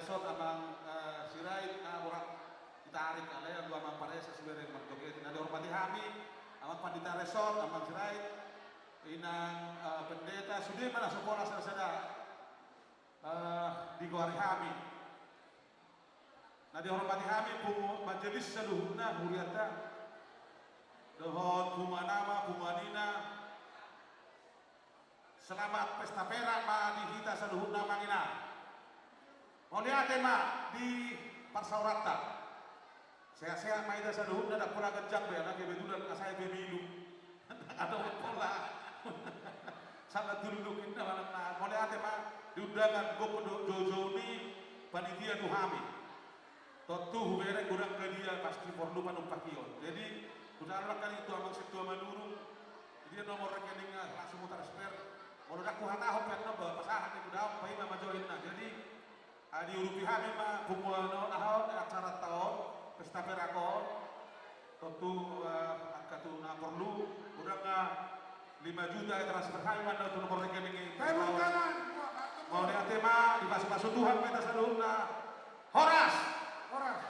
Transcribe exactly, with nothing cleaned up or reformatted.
Resort amang, eh, Sirait, na borat ditarik, alai anggo amang paresa sude marjoget. Na dihormati hami amang pandita resort, amang Sirait, inang, eh, pendeta, sude ma na so pola sada-sada, eh, digoari hami. Na dihormati hami pungu majelis saluhutna, hurianta, dohot punguan ama, punguan ina. Selamat pesta perak ma di hita saluhutna, amang inang. Mauliate ma di parsaoranta. Sehat-sehat ma hita saluhutna, ndang pola ganjang be, alana kebetulan nga sae be milu. Adong pola. Sangat dulu inna manang na. Mauliate ma di undangan, gok do jou-jou ni panitia tu hami. Tontu hubereng godang angka dia pasti porlu panumpakion. Jadi, hujalo angka ni tu amang sintua Manurung. Jadi, nomor rekeningna langsung hutransfer. Molo ndang huhatahon pe annon, ba pasahat ni, hudok paima ma jo inna. Jadi, ah, diurupi hami ma punguan on, aha on, acara on, pesta perak on. Tontu, eh, angka tu na porlu, godang nga lima juta, eh, transfer hami ma tu nomor rekening i. Tepuk tangan. Mauliate ma, dipasu-pasu Tuhan ma hita saluhutna. Horas. Horas.